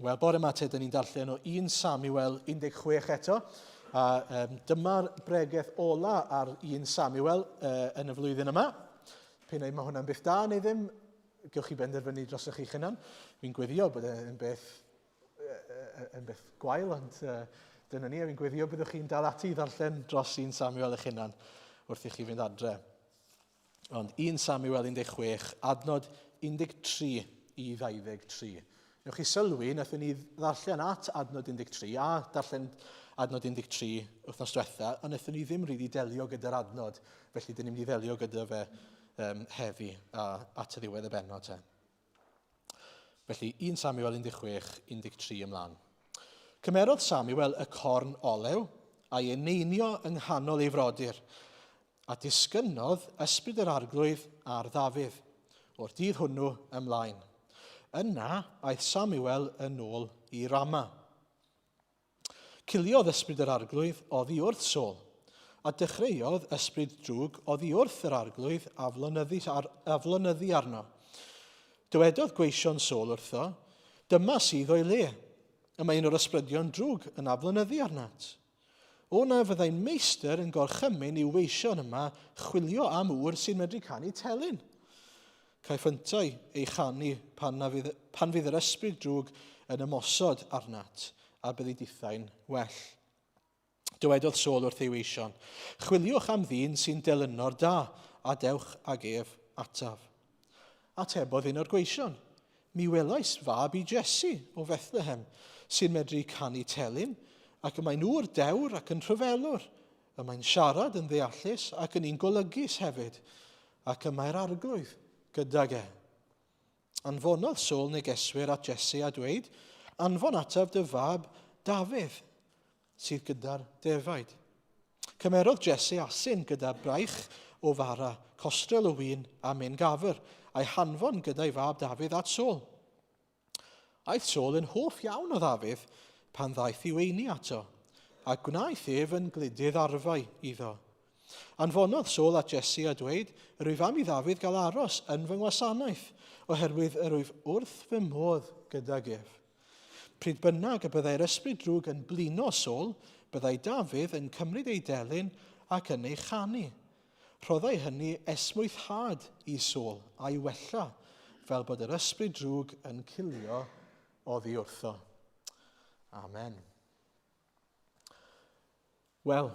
Wel, bore yma te, dyn ni'n darllen o 1 Samuel 16 eto. A um, dyma'r bregeth ola ar 1 Samuel uh, yn y flwyddyn yma. Pe neu mae hwnna'n beth da neu ddim, gewch chi benderfynu dros eich hunan. Fi'n gweddio bod e'n beth, yn beth gwael, ond uh, dyna ni, a fi'n gweddio byddwch chi'n dal ati i ddarllen dros 1 Samuel eich hunan wrth i chi fynd adre. Ond 1 Samuel 16, adnod 13 i 23. Newch chi sylwi, wnaethon ni ddarllen at adnod 13 a darllen adnod 13 wythnos diwetha, ond wnaethon ni ddim rili delio gyda'r adnod, felly dyn ni'n mynd i ddelio gyda fe um, heddi a at y ddiwedd y bennod te. Felly 1 Samuel 16, 13 ymlaen. Cymerodd Samuel y corn olew a'i eneinio yng nghanol ei frodyr, a disgynnodd ysbryd yr arglwydd ar Ddafydd o'r dydd hwnnw ymlaen. Yna aeth Samuel yn ôl i Rama. Ciliodd ysbryd yr arglwydd oddi wrth Saul, a dechreuodd ysbryd drwg oddi wrth yr arglwydd aflonyddu, ar, aflonyddu arno. Dywedodd gweision Saul wrtho, Dyma sydd o'i le, y mae un o'r ysbrydion drwg yn aflonyddu arnat. O na fyddai'n meistr yn gorchymyn i'w weision yma chwilio am ŵr sy'n medru canu telyn. Caiff yntau ei chanu pan, na fydd, pan fydd yr ysbryd drwg yn ymosod arnat, a byddi dithau'n well. Dywedodd Saul wrth ei weision, Chwiliwch am ddyn sy'n delynor da, a dewch ag ef ataf. Atebodd un o'r gweision, Mi welais fab i Jesse o Fethlehem, sy'n medru canu telyn, ac y mae'n ŵr dewr ac yn rhyfelwr. Y mae'n siarad yn ddeallus ac yn un golygus hefyd, ac y mae'r arglwydd gydag e. Anfonodd Saul negeswyr at Jesse a dweud, Anfon ataf dy fab Dafydd, sydd gyda'r defaid. Cymerodd Jesse asyn gyda braich o fara, costrel o win a min gafr, a'i hanfon gyda'i fab Dafydd at Saul. Aeth Saul yn hoff iawn o Ddafydd pan ddaeth i weini ato, a gwnaeth ef yn gludydd arfau iddo. Anfonodd Saul at Jesse a dweud, Yr wyf am i Ddafydd gael aros yn fy ngwasanaeth, oherwydd yr wyf wrth fy modd gydag ef. Pryd bynnag y byddai'r ysbryd drwg yn blino Saul, byddai Dafydd yn cymryd ei delyn ac yn ei chanu. Rhoddai hynny esmwythâd i Saul a'i wella, fel bod yr ysbryd drwg yn cilio oddi wrtho. Amen. Wel,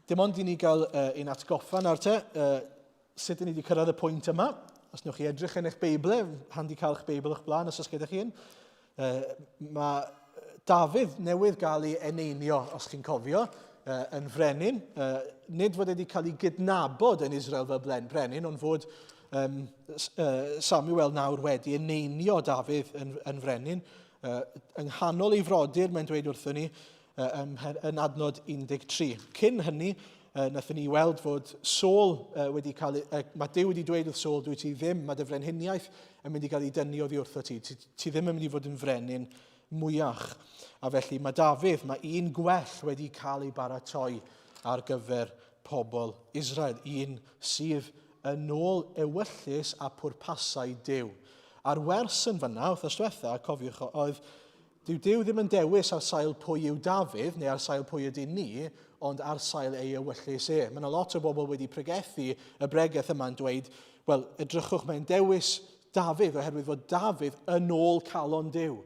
dim ond i ni gael uh, ein atgoffa nawr te, uh, sut ni wedi cyrraedd y pwynt yma. Os newch chi edrych yn eich Beibl, handi cael eich Beibl o'ch blaen os oes gyda chi un. Uh, mae Dafydd newydd gael ei eneinio, os chi'n cofio, uh, yn frenin. Uh, nid fod wedi cael ei gydnabod yn Israel fel blen brenin, ond fod um, uh, Samuel nawr wedi eneinio Dafydd yn, yn frenin. Uh, yng nghanol ei frodyr, mae'n dweud wrthyn ni, uh, yn, yn adnod 13. Cyn hynny, uh, nathon ni weld fod Saul uh, wedi cael... Uh, mae Duw wedi dweud wrth Saul, dwi ti ddim, mae dy frenhiniaeth yn mynd i gael ei dynnu oddi wrtho ti. Ti, ti ddim yn mynd i fod yn frenin mwyach. A felly mae Dafydd, mae un gwell wedi cael ei baratoi ar gyfer pobl Israel, un sydd yn ôl ewyllys a pwrpasau Duw. A'r wers yn fyna, wrth diwetha, cofiwch, oedd Dyw Duw ddim yn dewis ar sail pwy yw Dafydd, neu ar sail pwy ydyn ni, ond ar sail ei ewyllys e. Mae yna lot o bobl wedi pregethu y bregeth yma'n dweud, wel, edrychwch, mae'n dewis Dafydd oherwydd fod Dafydd yn ôl calon Duw.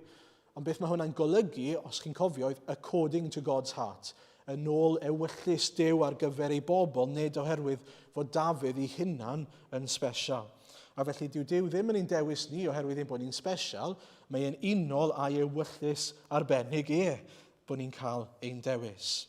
Ond beth mae hwnna'n golygu, os chi'n cofio, oedd according to God's heart, yn ôl ewyllys Duw ar gyfer ei bobl, nid oherwydd fod Dafydd ei hunan yn special. A felly dyw Duw ddim yn ein dewis ni oherwydd ein bod ni'n special, mae e'n unol â'i ewyllys arbennig e bod ni'n cael ein dewis.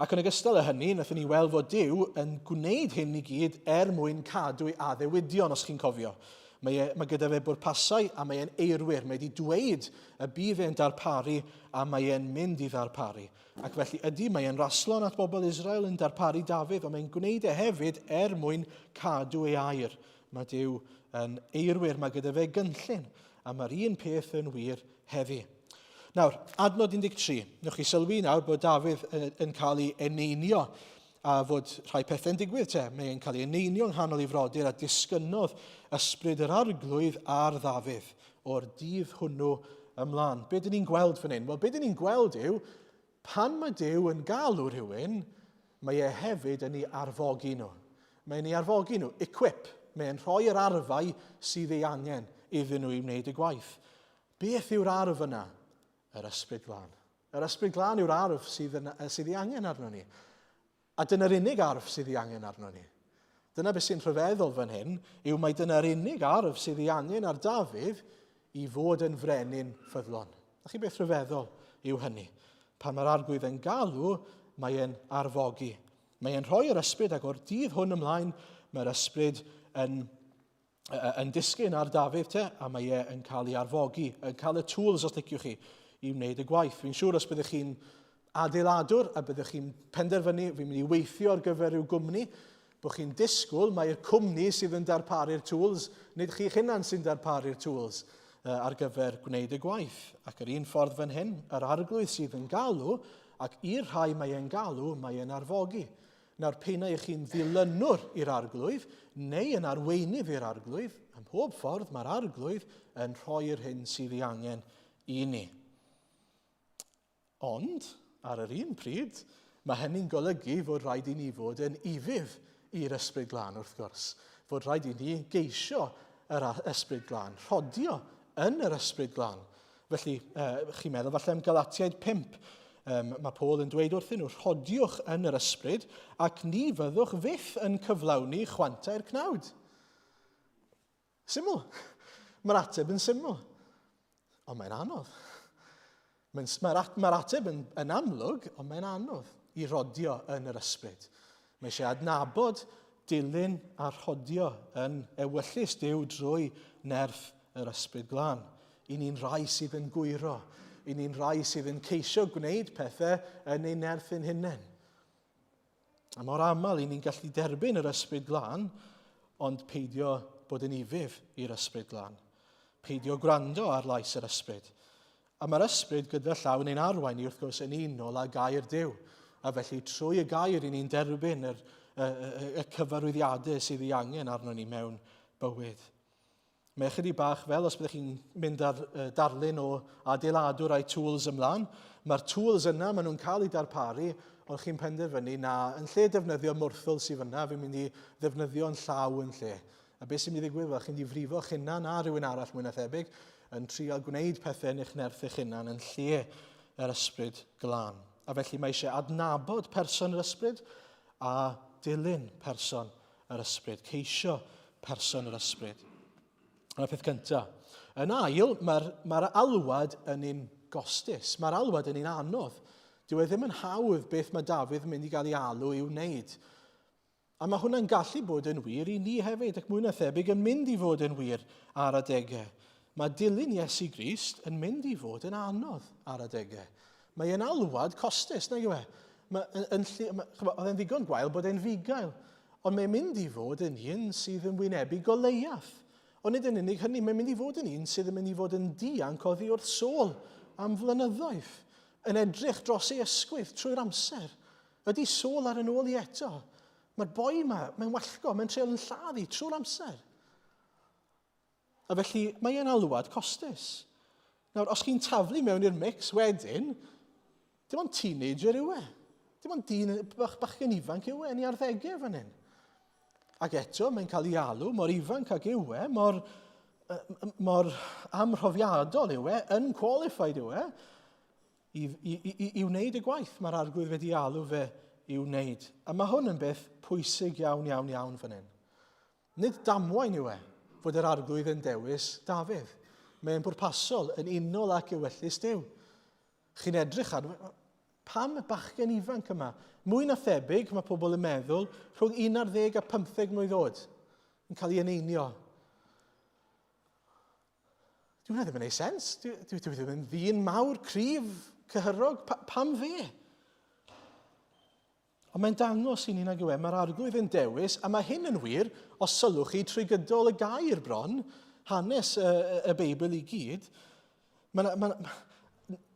Ac yn ogystal â hynny, wnaethon ni weld fod Duw yn gwneud hyn i gyd er mwyn cadw ei addewidion, os chi'n cofio. Mae, e, mae gyda fe bwrpasau a mae e'n eirwyr. Mae wedi dweud y bydd e'n darparu a mae e'n mynd i ddarparu. Ac felly ydy, mae e'n raslon at bobl Israel yn darparu Dafydd, ond mae'n gwneud e hefyd er mwyn cadw ei air. Mae Duw yn eirwyr, mae gyda fe gynllun, a mae'r un peth yn wir heddi. Nawr, adnod 13. Newch chi sylwi nawr bod Dafydd yn cael ei eneinio a fod rhai pethau'n digwydd te. Mae'n cael ei eneinio yng nghanol ei frodyr a disgynnodd ysbryd yr arglwydd ar Ddafydd o'r dydd hwnnw ymlaen. Be dyn ni'n gweld fan hyn? Wel, be dyn ni'n gweld yw, pan mae Duw yn galw rhywun, mae e hefyd yn ei arfogi nhw. Mae'n ei arfogi nhw, equip. Mae'n rhoi yr arfau sydd ei angen iddyn nhw i wneud y gwaith. Beth yw'r arf yna? Yr Ysbryd Glân. Yr Ysbryd Glân yw'r arf sydd, yn, sydd ei angen arno ni. A dyna'r unig arf sydd ei angen arno ni. Dyna beth sy'n rhyfeddol fan hyn, yw mai dyna'r unig arf sydd ei angen ar Dafydd i fod yn frenin ffyddlon. Na chi beth rhyfeddol yw hynny. Pan mae'r arglwydd yn galw, mae e'n arfogi. Mae e'n rhoi yr ysbryd ac o'r dydd hwn ymlaen, mae'r ysbryd yn, yn disgyn ar Dafydd te, a mae e yn cael ei arfogi, yn cael y tools os liciwch chi, i wneud y gwaith. Fi'n siŵr os byddwch chi'n adeiladwr a byddwch chi'n penderfynu, fi'n mynd i weithio ar gyfer rhyw gwmni, bod chi'n disgwyl mae'r cwmni sydd yn darparu'r tools, nid chi'ch hunan sy'n darparu'r tools ar gyfer gwneud y gwaith. Ac yr un ffordd fan hyn, yr arglwydd sydd yn galw, ac i'r rhai mae e'n galw, mae e'n arfogi. Nawr, p'un ai chi'n ddilynwr i'r arglwydd neu yn arweinydd i'r arglwydd, ym mhob ffordd mae'r arglwydd yn rhoi'r hyn sydd ei angen i ni. Ond, ar yr un pryd, mae hynny'n golygu fod rhaid i ni fod yn ufudd i'r Ysbryd Glân, wrth gwrs. Fod rhaid i ni geisio yr Ysbryd Glân, rhodio yn yr Ysbryd Glân. Felly, chi'n meddwl falle am Galatiaid 5, mae Paul yn dweud wrthyn nhw, rhodiwch yn yr ysbryd ac ni fyddwch fyth yn cyflawni chwantau'r cnawd. Syml. Mae'r ateb yn syml. Ond mae'n anodd. Mae'n, mae'r mae ateb yn, yn amlwg, ond mae'n anodd i rodio yn yr ysbryd. Mae eisiau adnabod, dilyn a rhodio yn ewyllys Duw drwy nerth yr Ysbryd Glân. I ni'n rhai sydd yn gwyro. I ni'n rhai sydd yn ceisio gwneud pethau yn ein nerth ein hunain. A mor aml i ni'n gallu derbyn yr Ysbryd Glân, ond peidio bod yn ufudd i'r Ysbryd Glân. Peidio gwrando ar lais yr Ysbryd. A mae'r Ysbryd gyda llaw yn ein arwain ni, wrth gwrs, yn unol â gair Duw. A felly, trwy y gair, i ni'n derbyn yr, y, y, y cyfarwyddiadau sydd ei angen arno ni mewn bywyd. Mae ychydig bach fel os byddwch chi'n mynd ar darlun o adeiladwr a'i tools ymlaen, mae'r tools yna, maen nhw'n cael eu darparu, ond chi'n penderfynu na, yn lle defnyddio mwrthwl sydd fyna, fi'n mynd i ddefnyddio'n llaw yn lle. A beth sy'n mynd i ddigwydd? Wel, chi'n mynd i frifo'ch hunan a rhywun arall mwy na thebyg yn trial gwneud pethau yn eich nerth eich hunan yn lle yr ysbryd glân. A felly mae eisiau adnabod person yr ysbryd a dilyn person yr ysbryd, ceisio person yr ysbryd. Yna peth cyntaf. Yn ail, mae'r mae alwad yn un gostus. Mae'r alwad yn un anodd. Dyw e ddim yn hawdd beth mae Dafydd yn mynd i gael ei alw i'w wneud. A mae hwnna'n gallu bod yn wir i ni hefyd, ac mwy na thebyg yn mynd i fod yn wir ar adegau. Mae dilyn Iesu Grist yn mynd i fod yn anodd ar adegau. Mae e'n alwad costus, nag yw e? Mae, yn, yn, mae, chymod, oedd e'n ddigon gwael bod e'n fugail, ond mae'n mynd i fod yn un sydd yn wynebu Goleiath. Ond nid yn unig hynny, mae'n mynd i fod yn un sydd yn mynd i fod yn dianc oddi wrth Saul am flynyddoedd, yn edrych dros ei ysgwydd trwy'r amser. Ydy Saul ar yn ôl i eto? Mae'r boi yma, mae'n wallgo, mae'n treol yn lladd i trwy'r amser. A felly mae e'n alwad costus. Nawr, os chi'n taflu mewn i'r mix wedyn, dim ond teenager yw e. Dim ond dyn bach, bachgen ifanc yw e, yn ei arddegau fan hyn. Ac eto, mae'n cael ei alw mor ifanc ag yw e, mor, mor amhrofiadol yw e, unqualified yw e, i, i, i, i wneud y gwaith mae'r arglwydd wedi alw fe i'w wneud. A mae hwn yn beth pwysig iawn, iawn, iawn fan hyn. Nid damwain yw e fod yr Arglwydd yn dewis Dafydd. Mae'n bwrpasol, yn unol ac ewyllys Duw. Chi'n edrych ar... Pam y bachgen ifanc yma? Mwy na thebyg, mae pobl yn meddwl, rhwng 11 a 15 mlwydd oed, yn cael ei eneinio. Dyw hwnna ddim yn ei sens. Dwi, dwi, dwi ddim yn ddyn mawr, cryf, cyhyrog. Pa, pam fe? Ond mae'n dangos i ni nag yw e, mae'r arglwydd yn dewis, a mae hyn yn wir, os sylwch chi, trwy gydol y gair bron, hanes y, y, y Beibl i gyd. Mae, mae,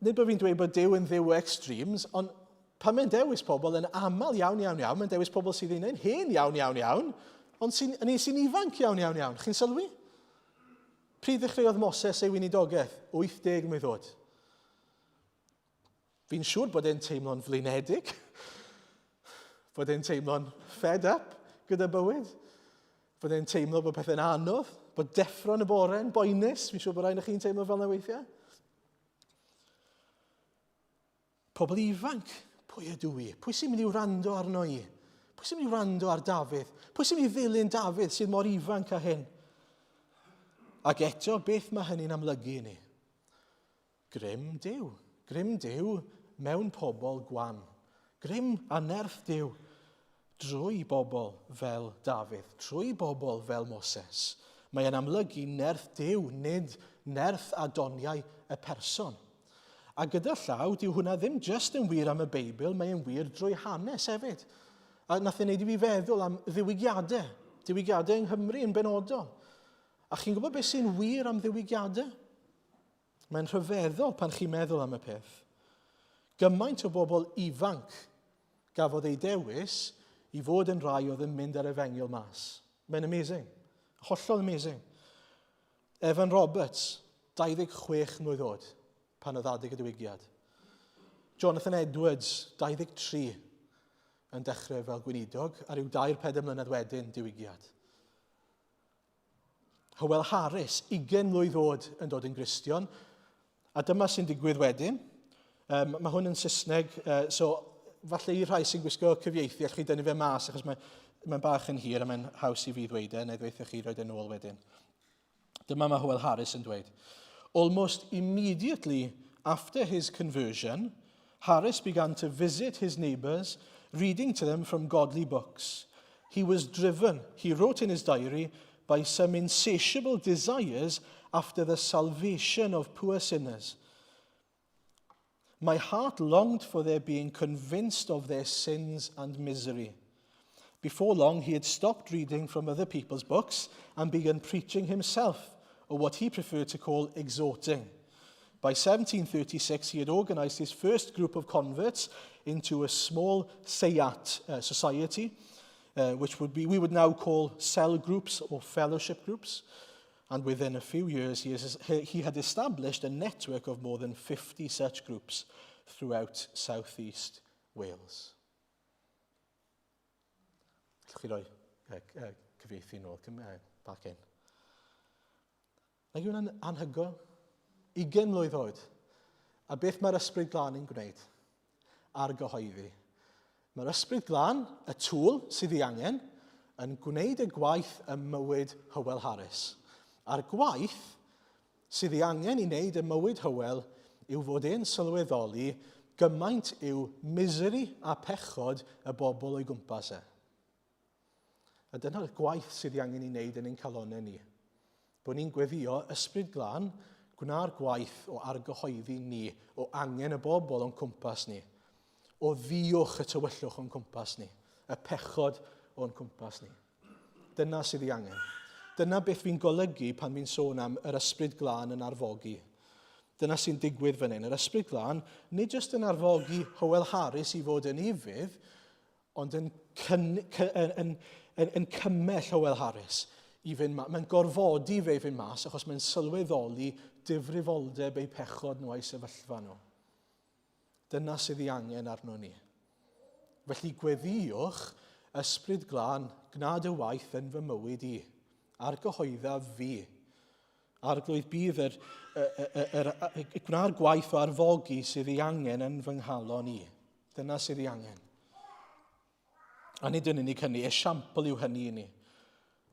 nid bod fi'n dweud bod Duw yn ddiw o extremes, ond pan mae'n dewis pobl yn aml iawn, iawn, iawn, mae'n dewis pobl sydd yn hen iawn, iawn, iawn, ond sy'n, yn sy'n ifanc iawn, iawn, iawn. Chi'n sylwi? Pryd ddechreuodd Moses ei weinidogaeth? 80 mlwydd oed. Fi'n siŵr bod e'n teimlo'n flinedig, bod e'n teimlo'n fed up gyda bywyd, bod e'n teimlo bod pethau'n anodd, bod deffro yn y bore'n boenus. Fi'n siŵr bod rhaid chi'n teimlo fel yna weithiau. Pobl ifanc, pwy ydw i? Pwy sy'n mynd i wrando arno i? Pwy sy'n mynd i wrando ar Dafydd? Pwy sy'n mynd i ddilyn Dafydd sydd mor ifanc â hyn? Ac eto, beth mae hynny'n amlygu i ni? Grym Duw. Grym Duw mewn pobl gwan. Grym a nerth Duw drwy bobl fel Dafydd, trwy bobl fel Moses. Mae e'n amlygu nerth Duw, nid nerth a doniau y person. A gyda llaw, dyw hwnna ddim jyst yn wir am y Beibl, mae e'n wir drwy hanes hefyd. A nath e wneud i fi feddwl am ddiwygiadau, diwygiadau yng Nghymru yn benodol. A chi'n gwybod beth sy'n wir am ddiwygiadau? Mae'n rhyfeddol pan chi'n meddwl am y peth. Gymaint o bobl ifanc gafodd eu dewis i fod yn rai oedd yn mynd ar efengyl mas. Mae'n amazing. Hollol amazing. Evan Roberts, 26 mlwydd oed, pan oedd adeg y diwygiad. Jonathan Edwards, 23, yn dechrau fel gweinidog, a rhyw dair pedair mlynedd wedyn, diwygiad. Hywel Harris, 20 mlwydd oed yn dod yn Gristion. A dyma sy'n digwydd wedyn. Um, mae hwn yn Saesneg, uh, so falle i rhai sy'n gwisgo cyfieithu, allwch chi dynnu fe mas, achos mae'n mae bach yn hir a mae'n haws i fi ddweud e, neu ddweud chi roed e nôl wedyn. Dyma mae Hywel Harris yn dweud. Almost immediately after his conversion, Harris began to visit his neighbours, reading to them from godly books. He was driven, he wrote in his diary, by some insatiable desires after the salvation of poor sinners. My heart longed for their being convinced of their sins and misery. Before long, he had stopped reading from other people's books and began preaching himself, or what he preferred to call exhorting. By 1736, he had organized his first group of converts into a small Seyat society, which would be, we would now call cell groups or fellowship groups. And within a few years, he, is, he had established a network of more than 50 such groups throughout southeast Wales. Allwch chi roi cyfieithu nôl, back in. Nag yw hwnna'n anhygoel? 20 mlwydd oed. A beth mae'r Ysbryd Glân yn gwneud? Argyhoeddi. Mae'r Ysbryd Glân, y tŵl sydd ei angen, yn gwneud y gwaith ym mywyd Hywel Harris. A'r gwaith sydd ei angen i wneud ym mywyd Hywel yw fod e'n sylweddoli gymaint yw misery a pechod y bobl o'i gwmpas e. A dyna'r gwaith sydd ei angen i wneud yn ein calonnau ni. Bod ni'n gweddio ysbryd glân, gwna'r gwaith o argyhoeddi ni, o angen y bobl o'n cwmpas ni, o ddiwch y tywyllwch o'n cwmpas ni, y pechod o'n cwmpas ni. Dyna sydd ei angen. Dyna beth fi'n golygu pan fi'n sôn am yr ysbryd glân yn arfogi. Dyna sy'n digwydd fan hyn. Yr ysbryd glân, nid jyst yn arfogi Hywel Harris i fod yn ufudd, ond yn, cyn, yn, yn, yn, yn cymell Hywel Harris i fynd mas. Mae'n gorfodi fe i fynd mas achos mae'n sylweddoli difrifoldeb eu pechod nhw a'u sefyllfa nhw. Dyna sydd ei angen arno ni. Felly gweddïwch, Ysbryd Glân, gwna dy waith yn fy mywyd i. Argyhoeddaf fi. Arglwydd bydd yr, yr, yr, yr, gwna'r gwaith o arfogi sydd ei angen yn fy nghalon i. Dyna sydd ei angen. A nid yn unig hynny, esiampl yw hynny i ni.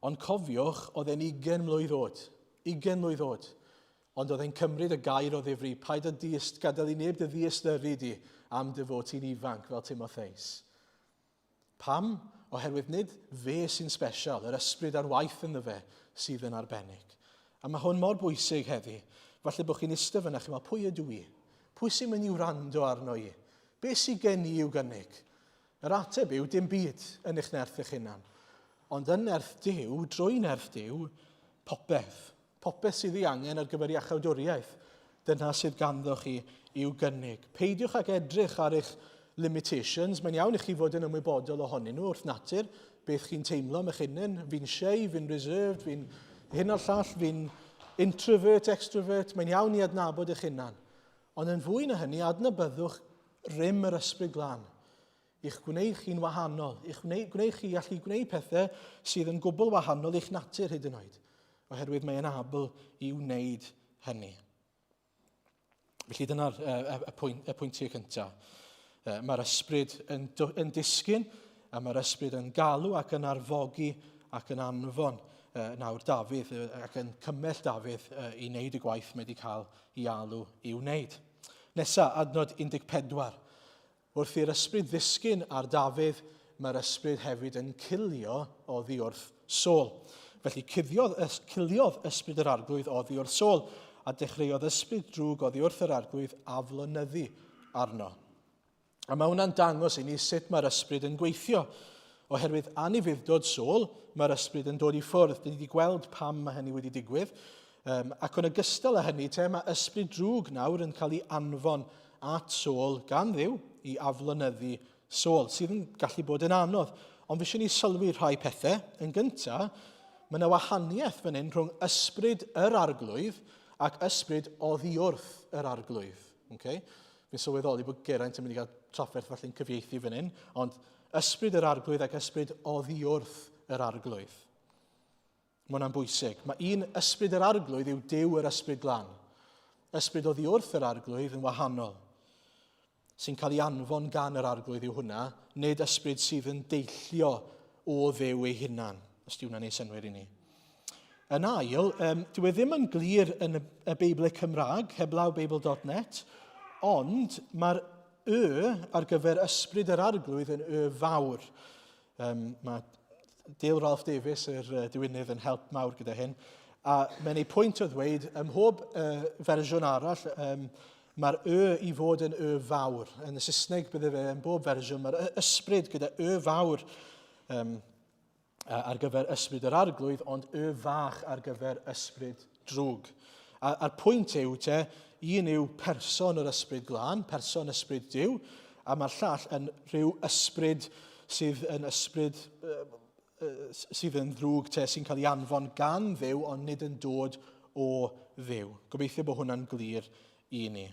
Ond cofiwch, oedd e'n 20 mlwydd oed. 20 mlwydd oed. Ond oedd e'n cymryd y gair o ddifri, paid â diest, gadael i neb dy ddiystyru di am dy fod ti'n ifanc fel Timotheus. Pam? Oherwydd nid fe sy'n special, yr ysbryd ar waith ynddo fe sydd yn arbennig. A mae hwn mor bwysig heddi. Falle bod chi'n eistedd fyna, chi'n meddwl, pwy ydw i? Pwy sy'n mynd i wrando arno i? Be sydd gen i i'w gynnig? Yr ateb yw dim byd yn eich nerth eich hunan. Ond yn nerth Duw, drwy nerth Duw, popeth. Popeth sydd ei angen ar gyfer iachawdwriaeth. Dyna sydd ganddo chi i'w gynnig. Peidiwch ag edrych ar eich limitations. Mae'n iawn i chi fod yn ymwybodol ohonyn nhw wrth natur. Beth chi'n teimlo am eich hunain. Fi'n shy, fi'n reserved, fi'n hyn a'r llall, fi'n... Introvert, extrovert, mae'n iawn i adnabod eich hunan. Ond yn fwy na hynny, adnabyddwch rym yr ysbryd glân. I'ch gwneud chi'n wahanol, i'ch gwneud, gwneud chi allu gwneud pethau sydd yn gwbl wahanol i'ch natur hyd yn oed, oherwydd mae'n abl i wneud hynny. Felly dyna'r y, y, pwynt, y pwyntiau cyntaf. Mae'r ysbryd yn, yn disgyn, a mae'r ysbryd yn galw ac yn arfogi ac yn anfon nawr Dafydd ac yn cymell Dafydd i wneud y gwaith mae wedi cael ei alw i wneud. Nesa, adnod 14. Wrth i'r ysbryd ddisgyn ar Dafydd, mae'r ysbryd hefyd yn cilio oddi wrth Saul. Felly cuddiodd, ciliodd ysbryd yr arglwydd oddi wrth Saul, a dechreuodd ysbryd drwg oddi wrth yr arglwydd aflonyddu arno. A mae hwnna'n dangos i ni sut mae'r ysbryd yn gweithio. Oherwydd anufudd-dod Saul, mae'r ysbryd yn dod i ffwrdd. Dyn ni wedi gweld pam mae hynny wedi digwydd. Um, ac yn ogystal â hynny, te, mae ysbryd drwg nawr yn cael ei anfon at Saul gan Dduw i aflonyddu Saul, sydd yn gallu bod yn anodd. Ond fi eisiau ni sylwi rhai pethau. Yn gyntaf, mae yna wahaniaeth fan hyn rhwng ysbryd yr arglwydd ac ysbryd oddi wrth yr arglwydd. Okay? Fi'n sylweddoli bod Geraint yn mynd i gael trafferth falle'n cyfieithu fan hyn, ond ysbryd yr arglwydd ac ysbryd oddi wrth yr arglwydd. Mae hwnna'n bwysig. Mae un ysbryd yr arglwydd yw Duw yr ysbryd glân. Ysbryd oddi wrth yr arglwydd yn wahanol. Sy'n cael ei anfon gan yr arglwydd yw hwnna, nid ysbryd sydd yn deillio o Dduw ei hunan, os di hwnna'n ei synwyr i ni. Yn ail, um, dyw e ddim yn glir yn y, y Beibl Cymraeg, heblaw Beibl.net, ond mae'r y ar gyfer ysbryd yr arglwydd yn y fawr. Um, mae Dale Ralph Davies, yr uh, diwynydd, yn help mawr gyda hyn. A mae'n ei pwynt o ddweud, ym mhob uh, fersiwn arall, um, mae'r y i fod yn y fawr. Yn y Saesneg bydde fe yn bob fersiwn, mae'r ysbryd gyda y fawr um, ar gyfer ysbryd yr arglwydd, ond y fach ar gyfer ysbryd drwg. A, a'r pwynt yw te, un yw person yr ysbryd glân, person ysbryd Duw, a mae'r llall yn rhyw ysbryd sydd yn ysbryd sydd yn ddrwg te, sy'n cael ei anfon gan Dduw, ond nid yn dod o Dduw. Gobeithio bod hwnna'n glir i ni.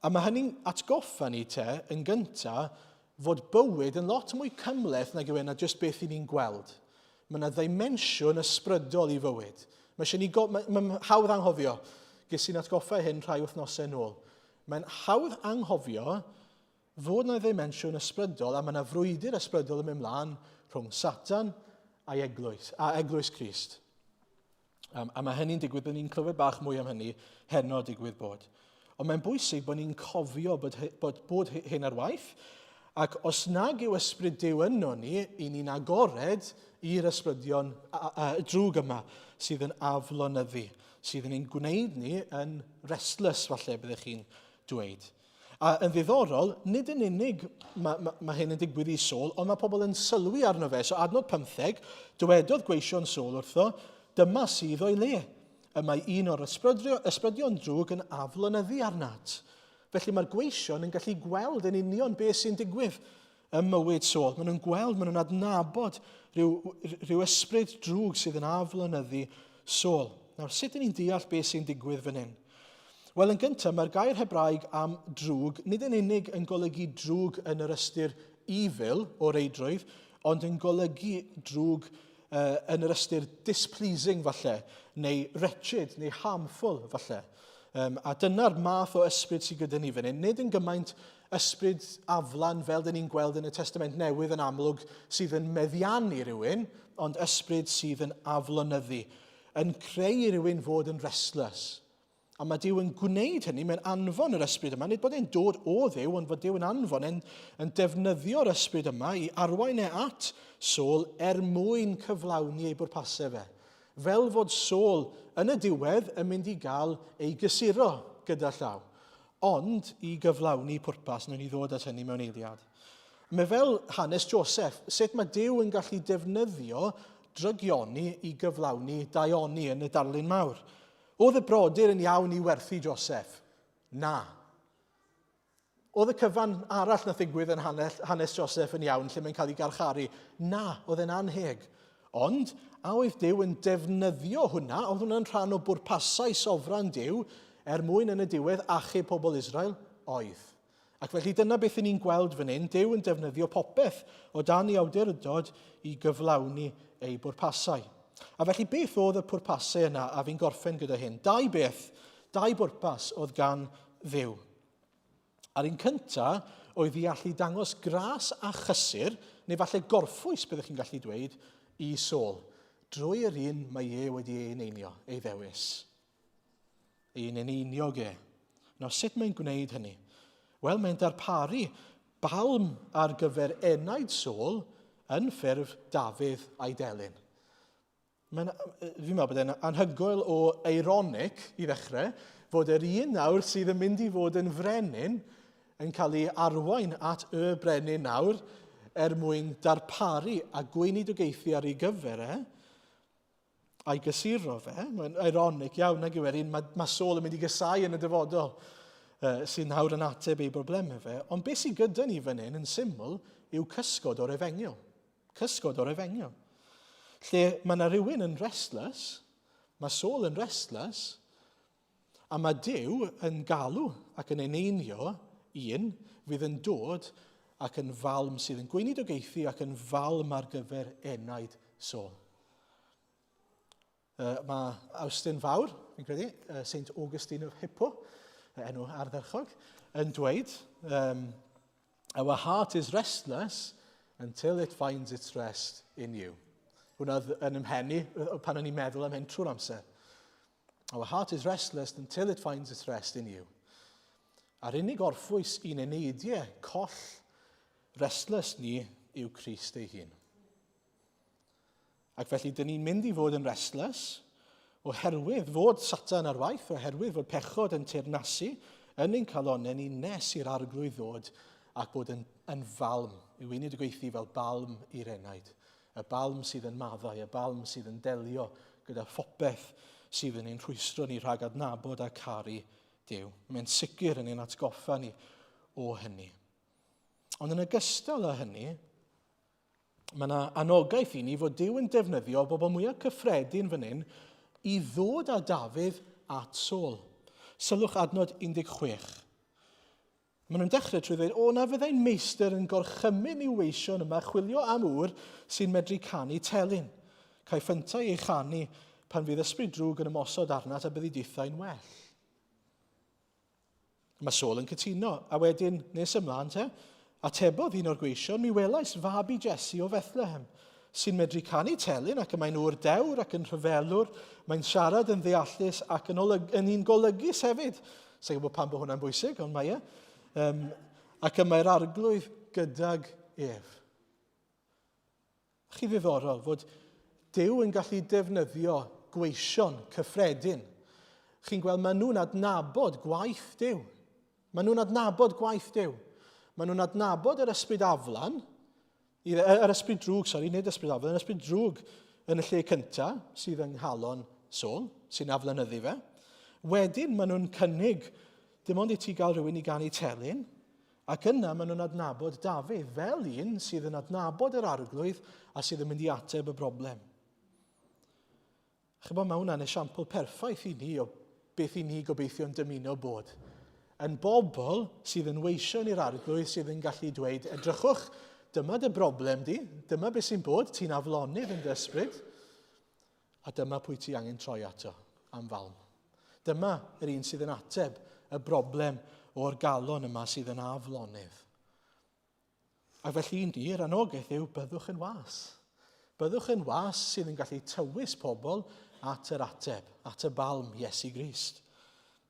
A mae hynny'n atgoffa ni te, yn gyntaf, fod bywyd yn lot mwy cymhleth nag yw e na jyst beth i ni'n gweld. Mae yna ddimensiwn ysbrydol i fywyd. Mae eisiau ni go... Mae'n ma hawdd anghofio. Ges i'n atgoffa hyn rhai wythnosau nôl. Mae'n hawdd anghofio fod yna ddimensiwn ysbrydol a mae yna frwydr ysbrydol yn mynd mlaen rhwng Satan a'i eglwys, a eglwys Crist. Um, a mae hynny'n digwydd, byddwn ni'n clywed bach mwy am hynny heno digwydd bod. Ond mae'n bwysig bod ni'n cofio bod, bod, bod hyn ar waith, ac os nag yw ysbryd Duw yno ni, i ni'n agored i'r ysbrydion a, a, a, drwg yma sydd yn aflonyddu, sydd yn ein gwneud ni yn restless, falle byddech chi'n dweud. A yn ddiddorol, nid yn unig mae, mae, mae hyn yn digwydd i Saul, ond mae pobl yn sylwi arno fe. So adnod 15, dywedodd gweision Saul wrtho, dyma sydd o'i le. Y mae un o'r ysbrydion drwg yn aflonyddu arnat. Felly mae'r gweision yn gallu gweld yn union beth sy'n digwydd ym mywyd Saul. Maen nhw'n gweld, maen nhw'n adnabod rhyw, rhyw ysbryd drwg sydd yn aflonyddu Saul. Nawr, sut ydyn ni'n deall beth sy'n digwydd fan hyn? Wel, yn gyntaf, mae'r gair Hebraeg am drwg nid yn unig yn golygu drwg yn yr ystyr evil o reidrwydd, ond yn golygu drwg uh, yn yr ystyr displeasing falle, neu wretched, neu harmful falle. Um, a dyna'r math o ysbryd sydd gyda ni fan hyn. Nid yn gymaint ysbryd aflan fel dyn ni'n gweld yn y Testament Newydd yn amlwg sydd yn meddiannu rhywun, ond ysbryd sydd yn aflonyddu, yn creu i rywun fod yn restless. A mae Duw yn gwneud hynny, mae'n anfon yr ysbryd yma, nid bod e'n dod o Dduw, ond fod Duw yn anfon e'n yn defnyddio'r ysbryd yma i arwain e at Saul er mwyn cyflawni ei bwrpasau fe. Fel fod Saul yn y diwedd yn mynd i gael ei gysuro gyda llaw. Ond i gyflawni pwrpas, wnawn ni ddod at hynny mewn eiliad. Mae fel hanes Joseph, sut mae Duw yn gallu defnyddio drygioni i gyflawni daioni yn y darlun mawr. Oedd y brodyr yn iawn i werthu Joseph? Na. Oedd y cyfan arall na ddigwydd yn hanes, hanes Joseph yn iawn lle mae'n cael ei garcharu? Na, oedd e'n anheg. Ond, a oedd Duw yn defnyddio hwnna, oedd hwnna'n rhan o bwrpasau sofran Duw er mwyn yn y diwedd achub pobl Israel? Oedd. Ac felly dyna beth i ni'n gweld fan hyn, Duw yn defnyddio popeth o dan ei awdurdod i gyflawni ei bwrpasau. A felly beth oedd y pwrpasau yna, a fi'n gorffen gyda hyn? Dau beth, dau bwrpas oedd gan Dduw. A'r un cynta oedd i allu dangos gras a chysur, neu falle gorffwys byddwch chi'n gallu dweud, i Saul, drwy yr un mae e wedi ei eneinio, ei ddewis. Ei eneiniog e. Nawr, sut mae'n gwneud hynny? Wel, mae'n darparu balm ar gyfer enaid Saul yn ffurf Dafydd a'i delyn. Mae'n, fi'n meddwl bod e'n anhygoel o ironic i ddechrau, fod yr un nawr sydd yn mynd i fod yn frenin yn cael ei arwain at y brenin nawr er mwyn darparu a gweinidogaethu ar ei gyfer e, a'i gysuro fe. Mae'n ironic iawn nag yw e, un mae, mae Saul yn mynd i gysau yn y dyfodol uh, sy'n nawr yn ateb ei broblemau fe. Ond beth sydd gyda ni fan hyn yn syml yw cysgod o'r efengyl. Cysgod o'r efengyl. Lle mae yna rhywun yn restless, mae Saul yn restless, a mae Duw yn galw ac yn eneinio un fydd yn dod ac yn falm sydd yn gweinidogaethu ac yn falm ar gyfer enaid Saul. Mae Awstin Fawr, fi'n credu, Saint Augustine of Hippo, enw ardderchog, yn dweud, Our heart is restless until it finds its rest in you. Hwna oedd yn ymhenni pan o'n i'n meddwl am hyn trwy'r amser. Our heart is restless until it finds its rest in you. A'r unig orffwys i'n eneidiau coll restless ni yw Crist ei hun. Ac felly, dyn ni'n mynd i fod yn restless oherwydd fod Satan ar waith, oherwydd fod pechod yn teyrnasu yn ein calonnau ni nes i'r arglwydd ddod ac bod yn, yn falm, i weinid y gweithlu fel balm i'r enaid. Y balm sydd yn maddau, y balm sydd yn delio gyda phopeth sydd yn ein rhwystro ni rhag adnabod a caru Duw. Mae'n sicr yn ein atgoffa ni o hynny. Ond yn ogystal â hynny, Mae yna anogaeth i ni fod Duw yn defnyddio bobl mwyaf cyffredin fan hyn i ddod â Dafydd at Saul. Sylwch adnod 16. Maen nhw'n dechrau trwy ddweud, o na fyddai'n meistr yn gorchymyn i'w weision yma chwilio am ŵr sy'n medru canu telyn. Caiff yntau ei chanu pan fydd ysbryd drwg yn ymosod arnat a byddi dithau'n well. Mae Saul yn cytuno, a wedyn, nes ymlaen te, atebodd un o'r gweision, mi welais fab i Jesse o Fethlehem, sy'n medru canu telyn ac y mae'n ŵr dewr ac yn rhyfelwr, mae'n siarad yn ddeallus ac yn, olyg, yn un golygus hefyd. Sa'n gwybod pam bod hwnna'n bwysig, ond mae e. Um, ac y mae'r arglwydd gydag ef. Chi ddiddorol fod Duw yn gallu defnyddio gweision cyffredin. Chi'n gweld, maen nhw'n adnabod gwaith Duw. Maen nhw'n adnabod gwaith Duw. Maen nhw'n adnabod yr ysbryd aflan, yr ysbryd drwg, sori, nid ysbryd aflan, yr ysbryd drwg yn y lle cyntaf sydd yng nghalon Saul, sy'n aflanyddu fe. Wedyn maen nhw'n cynnig dim ond i ti gael rhywun i ganu telyn, Ac yna maen nhw'n adnabod Dafydd fel un sydd yn adnabod yr arglwydd a sydd yn mynd i ateb y broblem. Chybod, mae hwnna'n esiampl perffaith i ni o beth i ni gobeithio'n dymuno bod. Yn bobl sydd yn weision i'r arglwydd sydd yn gallu dweud, edrychwch, dyma dy broblem di, dyma beth sy'n bod, ti'n aflonydd yn dy ysbryd, A dyma pwy ti angen troi ato am falm. Dyma yr un sydd yn ateb y broblem o'r galon yma sydd yn aflonydd. A felly i ni, yr anogaeth yw byddwch yn was. Byddwch yn was sydd yn gallu tywys pobl at yr ateb, at y balm Iesu Grist.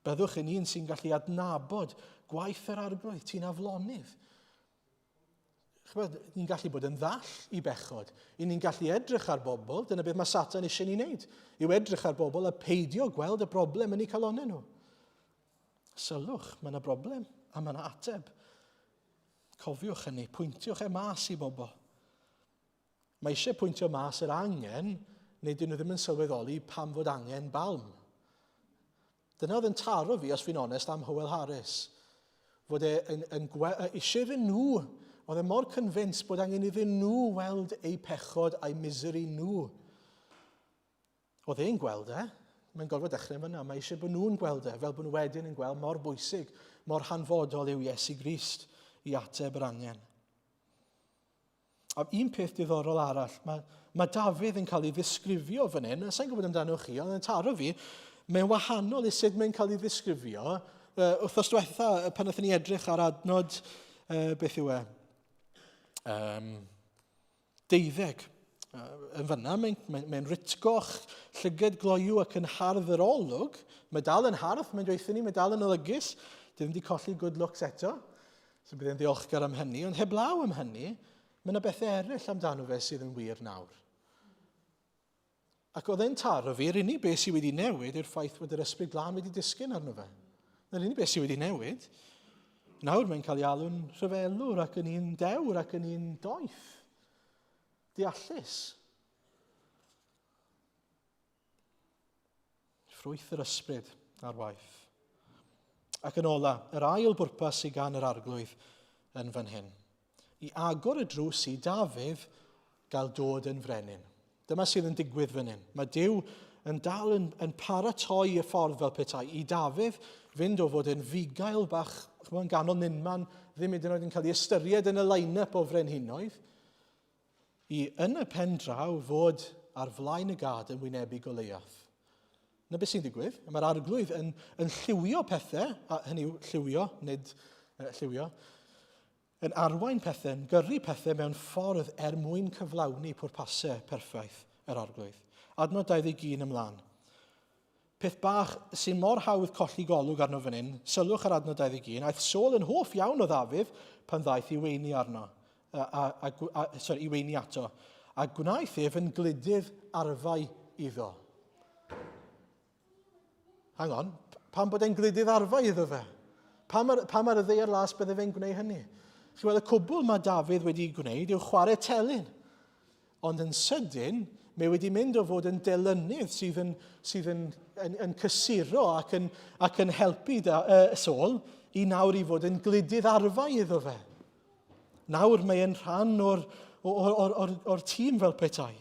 Byddwch yn un sy'n gallu adnabod gwaith yr arglwydd, ti'n aflonydd. Chybod, ni'n gallu bod yn ddall i bechod. I ni'n gallu edrych ar bobl, dyna beth mae Satan eisiau ni wneud, yw edrych ar bobl a peidio gweld y broblem yn eu calonnau nhw. Sylwch, mae yna broblem a mae yna ateb. Cofiwch hynny, pwyntiwch e mas i bobl. Mae eisiau pwyntio mas yr angen, neu dyn nhw ddim yn sylweddoli pam fod angen balm. Dyna oedd yn taro fi, os fi'n onest, am Howell Harris. Fod e yn, yn eisiau iddyn nhw Oedd e mor convinced bod angen iddyn nhw weld eu pechod a'u misery nhw. Oedd e'n gweld e, mae'n gorfod dechrau yn fyna, mae eisiau bod nhw'n gweld e, fel bod nhw wedyn yn gweld mor bwysig, mor hanfodol yw Iesu Grist i ateb yr angen. A un peth diddorol arall, mae, mae Dafydd yn cael ei ddisgrifio fan hyn, a sa'n gwybod amdano chi, ond yn taro fi, mae'n wahanol i sut mae'n cael ei ddisgrifio. Uh, wythnos diwetha, pan wnaethon ni edrych ar adnod, uh, beth yw e, um, deuddeg. Uh, yn fyna, mae'n mae, mae ritgoch, llyged gloyw ac yn hardd yr olwg. Mae dal yn hardd, mae'n dweithio ni, mae dal yn olygus. Dim wedi colli good looks eto. So bydd e'n ddiolchgar am hynny, ond heblaw am hynny, mae yna bethau eraill amdano fe sydd yn wir nawr. Ac oedd e'n taro fi, yr unig beth sydd wedi newid yw'r ffaith bod yr ysbryd glân wedi disgyn arno fe. Yr unig beth sydd wedi newid. Nawr mae'n cael ei alw'n rhyfelwr ac yn un dewr ac yn un doeth. Deallus. Ffrwyth yr ysbryd ar waith. Ac yn ola, yr ail bwrpas sydd gan yr arglwydd yn fan hyn. I agor y drws i Dafydd gael dod yn frenin. Dyma sydd yn digwydd fan hyn. Mae Duw yn dal yn, yn paratoi y ffordd fel petai i Dafydd fynd o fod yn fugail bach, chymod, yn ganol nunman, ddim hyd yn oed yn cael ei ystyried yn y line-up o frenhinoedd, I yn y pen draw fod ar flaen y gad yn wynebu Goleiath. Na beth sy'n digwydd. Mae'r arglwydd yn, yn lliwio pethau, a hynny yw lliwio, nid uh, lliwio, yn arwain pethau, yn gyrru pethau mewn ffordd er mwyn cyflawni pwrpasau perffaith yr arglwydd. Adnod 21 ymlaen. Peth bach sy'n mor hawdd colli golwg arno fan hyn, sylwch ar adnod 21, aeth Saul yn hoff iawn o Ddafydd pan ddaeth i weini arno, a, a, a, a, sorry, i weini ato, a gwnaeth ef yn gludydd arfau iddo. Hang on, pam bod e'n gludydd arfau iddo fe? Pam ar, pam ar y ddeiar las bydde fe'n gwneud hynny? Chi'n gweld y cwbl mae Dafydd wedi gwneud yw chwarae telyn. Ond yn sydyn, mae wedi mynd o fod yn delynydd sydd yn, sydd yn, yn, yn cysuro ac yn, ac yn helpu da, uh, Saul i nawr i fod yn gludydd arfau iddo fe. Nawr mae e'n rhan o'r, or, or, or, or tîm fel petai.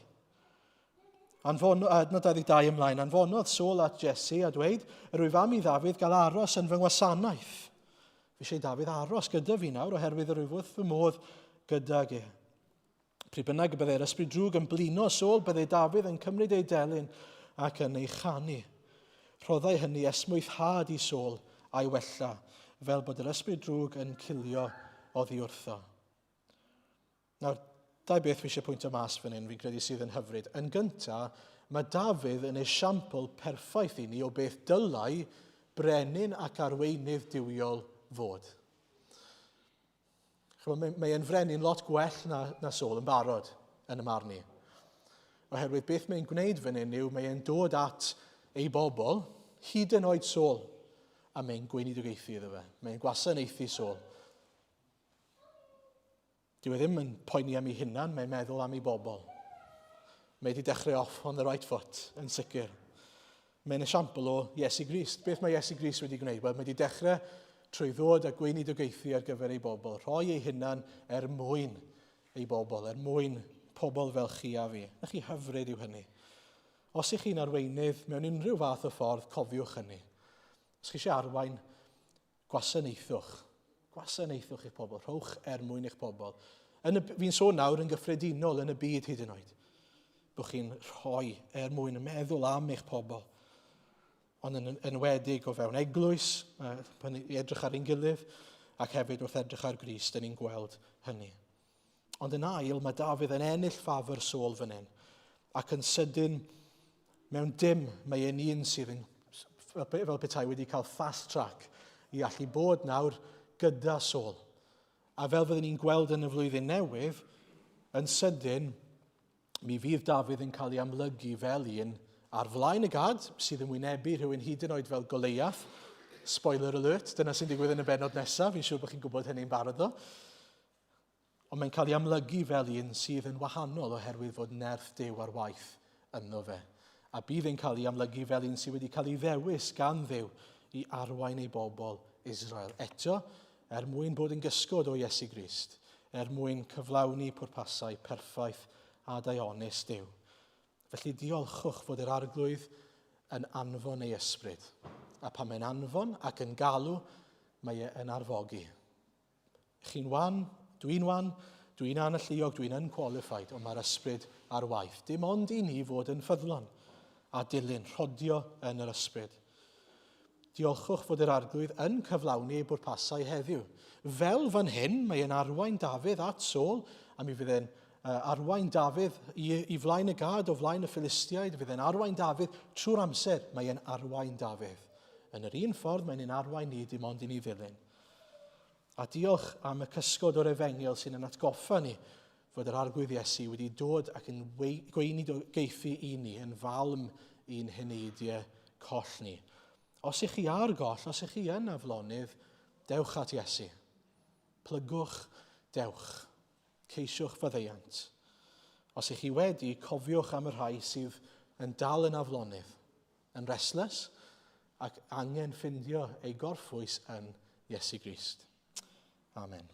Anfon, adnod 22 ymlaen, anfonodd Saul at Jesse a dweud, yr wyf am i Ddafydd gael aros yn fy ngwasanaeth. Fi eisiau Dafydd aros gyda fi nawr oherwydd yr wyf wrth fy modd gydag e. Pryd bynnag y byddai'r ysbryd drwg yn blino Saul, byddai Dafydd yn cymryd ei delyn ac yn ei chanu. Rhoddai hynny esmwythhad i Saul a'i wella, fel bod yr ysbryd drwg yn cilio oddi wrtho. Nawr, dau beth fi eisiau pwyntio mas fan hyn, fi'n credu sydd yn hyfryd. Yn gyntaf, mae Dafydd yn esiampl perffaith i ni o beth dylai brenin ac arweinydd duwiol fod. Chymod, mae, mae e'n frenin lot gwell na, na Saul yn barod yn y marn i. Oherwydd beth mae'n gwneud fan hyn yw mae e'n dod at ei bobl, hyd yn oed Saul, a mae'n gweinidogaethu iddo fe. Mae'n gwasanaethu Saul. Dyw e ddim yn poeni am ei hunan, mae'n meddwl am ei bobl. Mae wedi dechrau off on the right foot, yn sicr. Mae'n esiampl o Iesu Grist. Beth mae Iesu Grist wedi gwneud? Wel, mae wedi dechrau trwy ddod a gweinidogaethu ar gyfer ei bobl, rhoi ei hunan er mwyn ei bobl, er mwyn pobl fel chi a fi. Na chi hyfryd yw hynny. Os ych chi'n arweinydd mewn unrhyw fath o ffordd, cofiwch hynny. Os chi eisiau arwain, Gwasanaethwch. Gwasanaethwch eich pobl. Rhowch er mwyn eich pobl. Yn y, fi'n sôn nawr yn gyffredinol yn y byd hyd yn oed. Bod chi'n rhoi er mwyn y meddwl am eich pobl. Ond yn enwedig o fewn eglwys, pan i edrych ar ein gilydd, ac hefyd wrth edrych ar Grist, dyn ni'n gweld hynny. Ond yn ail, mae Dafydd yn ennill ffafr Saul fan hyn. Ac yn sydyn, mewn dim, mae e'n un sydd yn, fel petai wedi cael fast track i allu bod nawr gyda Saul. A fel fyddwn ni'n gweld yn y flwyddyn newydd, yn sydyn, mi fydd Dafydd yn cael ei amlygu fel un ar flaen y gad sydd yn wynebu rhywun hyd yn oed fel Goleiath. Spoiler alert, dyna sy'n digwydd yn y bennod nesaf, fi'n siŵr bod chi'n gwybod hynny'n barod ddo. Ond mae'n cael ei amlygu fel un sydd yn wahanol oherwydd fod nerth Duw ar waith ynddo fe. A bydd e'n cael ei amlygu fel un sydd wedi cael ei ddewis gan Dduw i arwain ei bobl Israel. Eto, er mwyn bod yn gysgod o Iesu Grist, er mwyn cyflawni pwrpasau perffaith a daionus Duw. Felly diolchwch fod yr Arglwydd yn anfon ei ysbryd. A pan mae'n anfon ac yn galw, mae e yn arfogi. Chi'n wan, dwi'n wan, dwi'n analluog, dwi'n unqualified, ond mae'r ysbryd ar waith. Dim ond i ni fod yn ffyddlon a dilyn, rhodio yn yr ysbryd. Diolchwch fod yr Arglwydd yn cyflawni ei bwrpasau heddiw. Fel fan hyn, mae e'n arwain Dafydd at Saul, a mi fydd e'n arwain Dafydd i, i flaen y gad o flaen y Philistiaid, fydd e'n arwain Dafydd trwy'r amser, mae e'n arwain Dafydd. Yn yr un ffordd, mae'n ein arwain ni dim ond i ni ddilyn. A diolch am y cysgod o'r efengyl sy'n yn atgoffa ni fod yr Arglwydd Iesu wedi dod ac yn gweinidogaethu i ni, yn falm i'n heneidiau coll ni. Os ych chi ar goll, os ych chi yn aflonydd, dewch at Iesu. Plygwch, dewch. Ceisiwch faddeuant. Os ych chi wedi, cofiwch am y rhai sydd yn dal yn aflonydd, yn restless, ac angen ffindio ei gorffwys yn Iesu Grist. Amen.